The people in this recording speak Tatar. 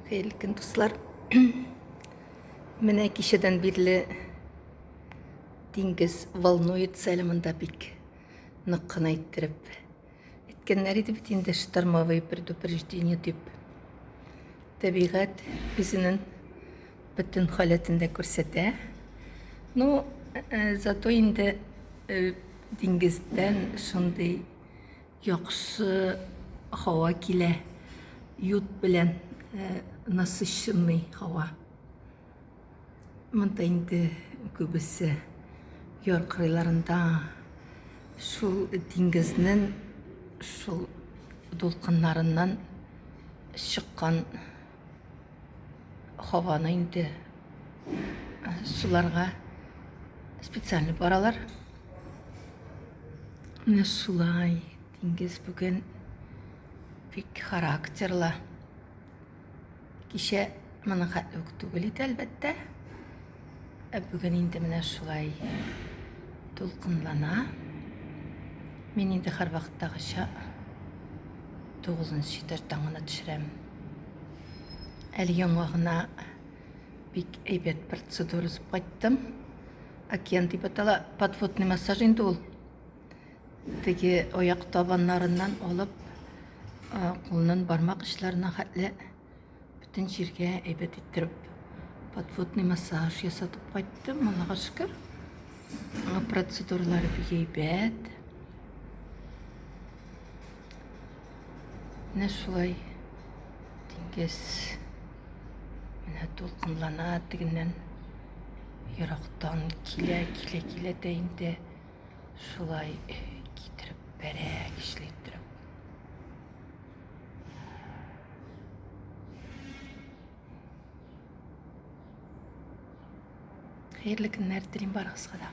Хәерле көн, дуслар. Менә кичәдән бирле диңгез волнуется әле монда бик нык кына иттереп. Әйткәннәр иде бит инде штормовые предупреждение дип. Табигать үзенең бөтен халәтен дә күрсәтә. Ну, э, зато инде э, диңгездән шундый Яхшы һава килә, йод белән насыщенный һава. Монда инде күбесе яр кырыйларында шул диңгезнең шул дулкыннарыннан чыккан һаваны инде суларга специально баралар. Менә шулай диңгез бүген бик характерлы. Кичә моның хәтле үк түгел иде, әлбәттә. Ә бүген инде менә шулай дулкынлана. Мин инде һәрвакыттагыча тугызынчы этаждан гына төшерәм. Әле яңа гына бик әйбәт процедура узып кайттым. Океан дип атала. Подводный массаж инде ул. Теге аяк табаннарыннан алып, кулның бармак очларына хәтле бөтен җиргә әйбәт иттереп подводный массаж ясатып кайттым. Аллага шөкер. Процедуралары бик әйбәт. Менә шулай диңгез менә дулкынлана тегеннән ерактан килә, килә, килә дә инде шулай китереп бәрә, көчле иттереп. Хәерле көннәр телим барыгызга да.